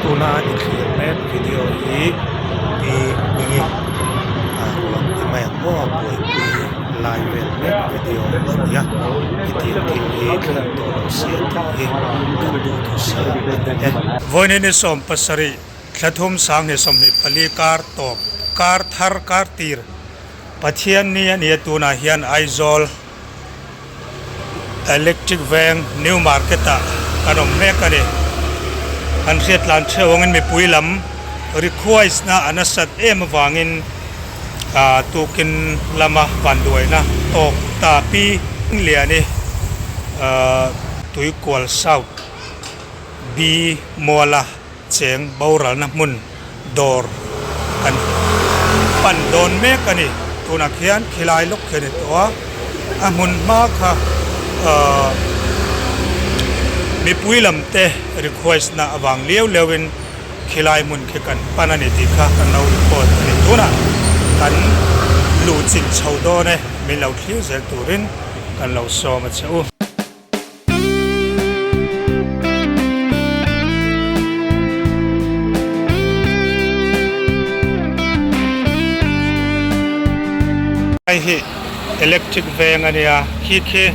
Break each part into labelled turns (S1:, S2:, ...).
S1: Tuna i thlir mek video hi Pi Hmingi ruang ti mai ang aw a buaipui lai vel mek video a ni a, hetiang thil hi thleng tawh lo se tih hi kan duhthusam a ni e. Vawiin ni 70 thla thum 2024 kar tawp kar thar kar tir Pathian ni a ni a tunah hian Aizawl Electric veng New Market ah kan awm mek a ni. Kan hriat tlan theuh angin mipui lam request na a nasat em avangin ah tukin lama vanduaina tawk ta pi liani ah Tuikual South B Muala cheng boralna hmun dawr kan pan dawn mek a ni. Tunah khian khilai lawk khi a ni tawh a, a hmun hma kha ahh mipui lam te request na avang liau liau in khilai hmun khi kan pan a ni tih kha kan lo report a ni. Tunah kan luh chilh chho dawn e, min lo thlir zel turin kan lo sawm a che u. Hei hi electric veng a nia khi khi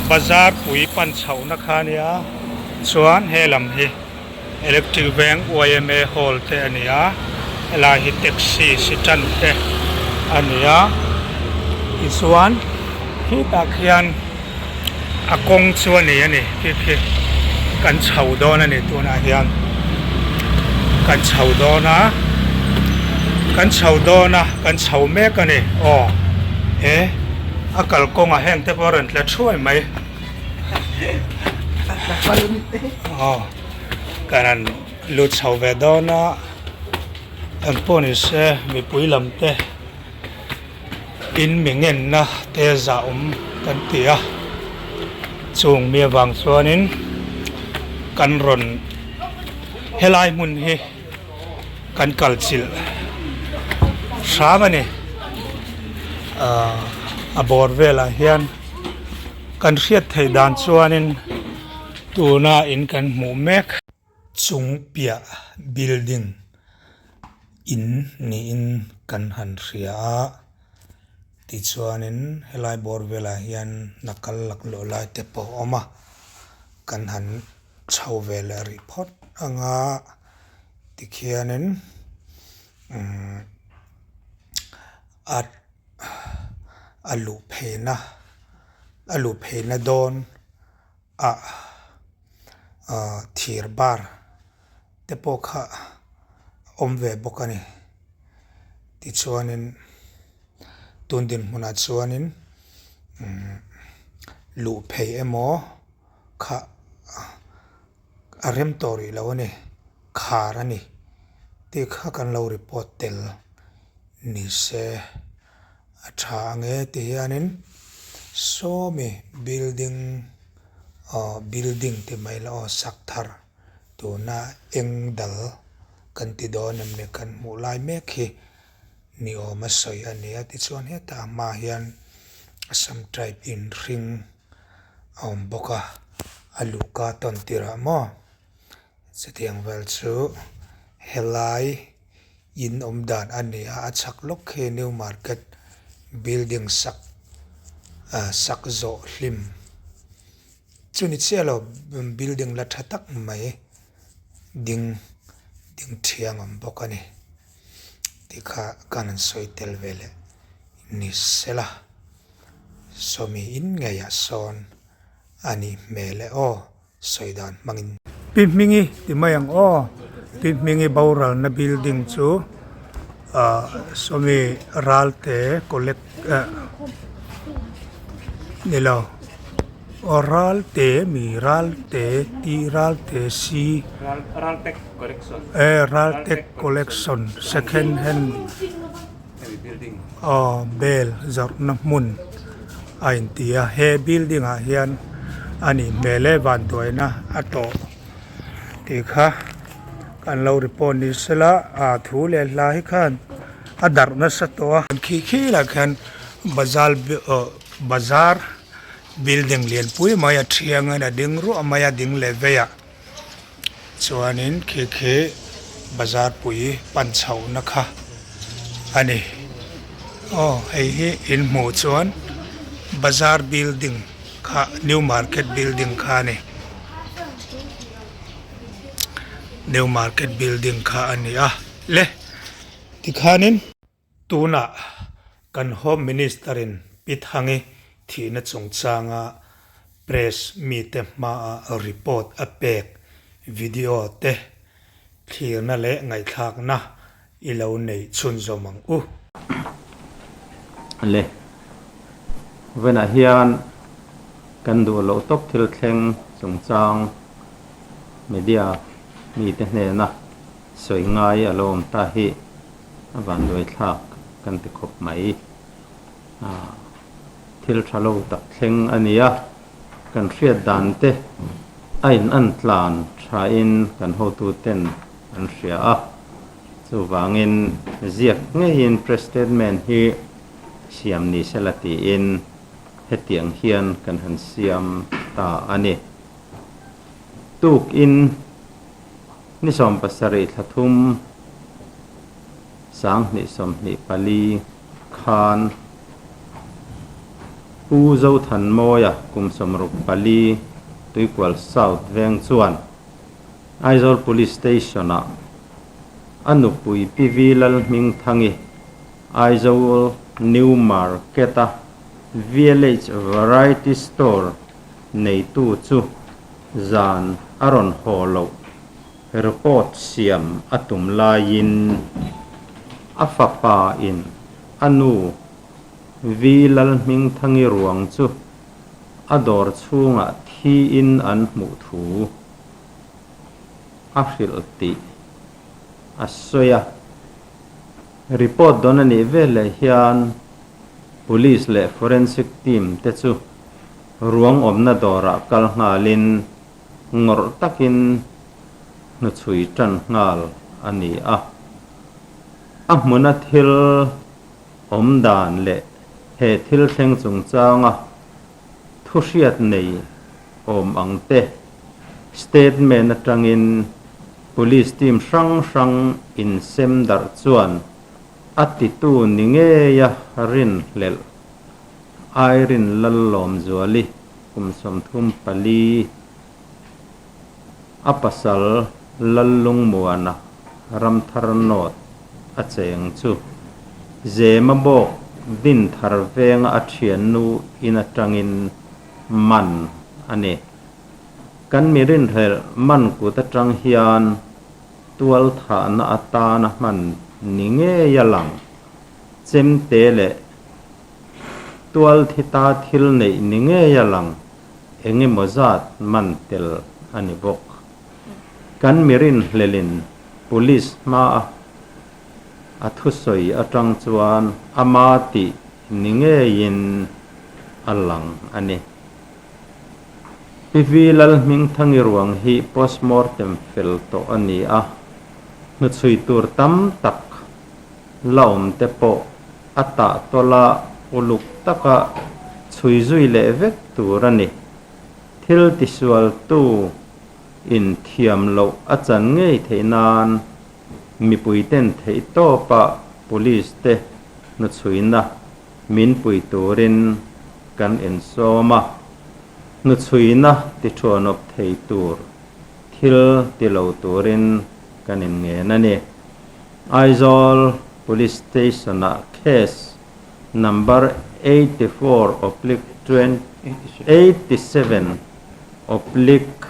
S1: bazar pui pan chhohna kha a nia chuan he lam hi electric veng yma hall te a ni a helai hi taxi stand te a ni a tichuan khitah khian a kawng chu a ni a ni khi khi kan chho dawn a ni tunah hian kan chho dawn a kan chho dawn a kan chho mek a ni aw he a kalkawngah heng te pawh a rawn tla thuai mai. Aw kan han lut chho ve dawn a engpawh ni se mipui lam te in mi ngenna te zah awm kan ti a chung mi avang chuanin kan rawn helai hmun hi kan kal chilh hram a ni ahh a bawr velah hian. Kan hriat theih dan chuanin tuna in kan hmuh mek chung piah building in niin kan han hria a tichuanin helai bawr velah hian hna kal laklawh lai te pawh a awm a kan han chho ve leh rih phawt ang a tikhianin umm a. A luh pheina a luh pheina dawn ah ah thir bar te pawh kha a awm ve bawk a ni tichuanin tun dinhmunah chuanin umm luh phei emaw kha a rem tawh rih lo a ni khar a ni tih kha kan lo report tel. Ni se a tha ang e ti hianin sawmi building aw building ti mai la aw sak thar tuna eng dal kan ti dawn em ni kan hmuh lai mek hi ni awm a sawi a ni a tichuan hetah a hmaah hian Assam tribe inhring a awm bawk a a luhka tawn tirh ah maw chutiang vel chu helai. In awm dan a ni a, a chhak lawk khi new market building sak ah sak zawh hlim chu ni chiah lo building la tha tak mai ding ding thiang awm bawk a ni tih kha kan han sawi tel ve leh ni sela sawmi in ngeiah sawn a nih hmel e aw. Sawi dan hmangin. Pi Hmingi ti mai ang aw. Pi Hmingi boralna building chu ah sawmi Ralte collect eh ni lo aw Ralte mi Ralte tih Ralte si
S2: Raltek collection
S1: eh Raltek collection second hand aw bel zawrhna hmun a inti a he building ah hian a nih hmel e vanduaina a tawh tih kha kan lo report ni sela ah thu leh hla hi khan a darh nasa tawh a khi khi lah khian bazar aw bazar building lianpui mai a thiangin a ding ruah mai a ding leh veiah. Chuanin khi khi bazar pui pan chhohna kha a ni. Aw hei hi in hmuh chuan bazar building kha new market building kha a ni. New market building kha a ni a le tikhanin. Tunah kan Home Minister in Pi Thangi thihna chungchanga Press mite hmaa report a pek video te thlirna leh ngaihthlakna i lo neih chhunzawm ang u.
S3: Le vawiinah hian kan duh loh tawp thil thleng chungchang media mite hnena sawi ngai a lo awm ta hi A vanduai thlak kan ti khawp mai. Thil tha lo tak thleng a ni a, kan hriat dan te a in an tlan thain kan hotu ten an hria a. Chuvangin ziak ngeiin press statement hi siam ni sela tiin hetiang hian kan han siam ta a ni. Tukin Ni 70 thla thum 2024 khan Pu Zothanmawia kum 64 Tuikual South veng chuan Aizawl Police Station-ah a nupui Pi Vi Lalhmingthangi Aizawl New Market-a VLH Variety Store neitu chu Zan a rawn haw loh report siam a tum laiin a fapa in a nu Vi Lalhmingthangi ruang chu a dawr chhungah thiin an hmuh thu a hrilh tih a sawi a. Report dawn a nih veleh hian Police leh Forensic team te chu Ruang awmna dawrah kal nghalin ngawrh takin hnuchhui tan nghal a ni a. A hmuna thil awm dan leh he thil thleng chungchanga thuhriat nei awm ang te statement atangin Police team hrang hrang insem darh chuan a titu ni ngeia rinhlelh Irene Lallawmzuali kum 34, a pasal Lallungmuana Ramthar North a cheng chu Zema bawk Dinthar venga a thiannu in atangin man a ni. Kan mi rinhlelh man kut atang hian tualthahna atana hman ni ngei a lang chemte leh Tual thi ta thil neih ni ngei a lang eng emaw zat man tel a ni bawk. Kan mi rinhlelin Police hmaa a thusawi atang chuan ama tih ni ngeiin a lang a ni. Pi Vi Lalhmingthangi ruang hi postmortem fel tawh a ni a, hnuchhui tur tam tak la awm te pawh a tah tawla uluk taka chhui zui leh vek tur a ni. Thil tisualtu in thiam loh a chan ngei theih nan mipuiten theih tawpa Police te hnuchhuina min pui turin kan insawm a, hnuchhuina tithuanawp thei tur thil ti lo turin kan inngen a ni. Aizawl Police Station-ah case number 84 oblique 87 oblique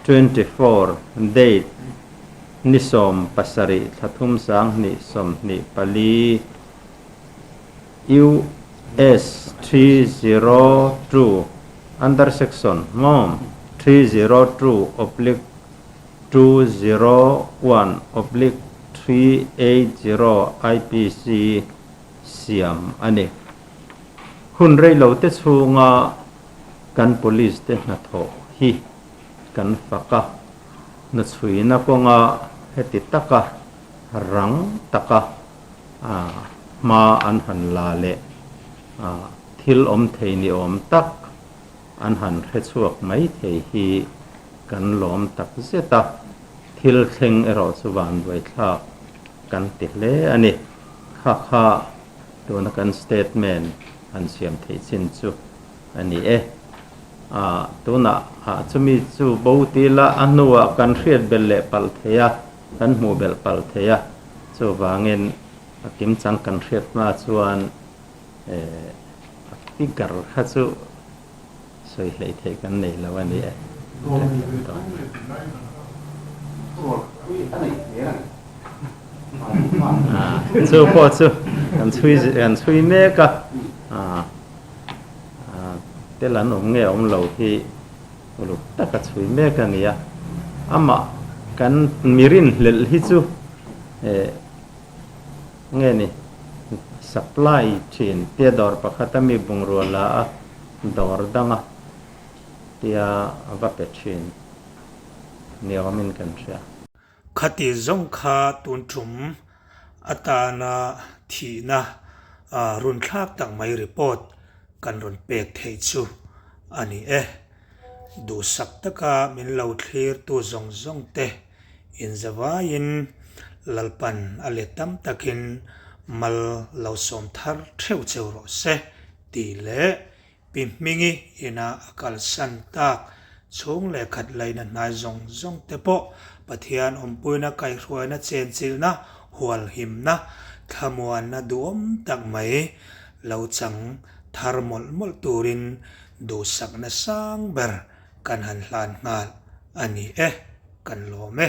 S3: 24 date ni 17 thla thum 2024 US 302 under section 302 oblique 201 oblique 380 IPC siam a ni. Hun reilo te chhunga kan Police te hnathawh hi kan fak a, hnuchhuina kawnga heti taka rang taka hma an han la leh thil awm thei ni awm tak an han hrechhuak mai thei hi kan lawm tak zet a. Thil thleng erawh chu vanduaithlak kan ti hle a ni. Kha kha tuna kan statement han siam theih chin chu a ni e. Ah, tunah ah chumi chu bo ti la a hnuah kan hriat belh leh palh thei a, kan hmuh belh palh thei a, chuvangin a kimchang kan hriat hma chuan eh a figure kha chu Sawi hleih theih kan nei lo a ni e. Chu pawh chu kan chhui kan chhui mek a, tel an awm nge awm lo hi uluk taka chhui mek a ni a. Amah kan mirin hlelh hi chu nge ni supply thin tia dawr pakhat a mi bungrua la a. Dawr danga tia a va pe thin ni awmin kan hria.
S1: Khati zawng kha tun tum atana thihna run thlak tak mai report kan rawn pek theih chu a ni e. Duhsak taka min lo thlirtu zawng zawng te inzavaiin Lalpan a let tam takin mal lo sawm thar theuh cheu rawh se. Tih leh Pi Hmingi ina a kalsan tak chhung leh khat laina hnai zawng zawng te pawh Pathian awmpuina kaihhruaina chenchilhna hualhimna thlamuanna duhawm tak mai lo chang thar mawlh mawlh turin duhsakna sang ber kan han hlan nghal a ni e, kan lawm e.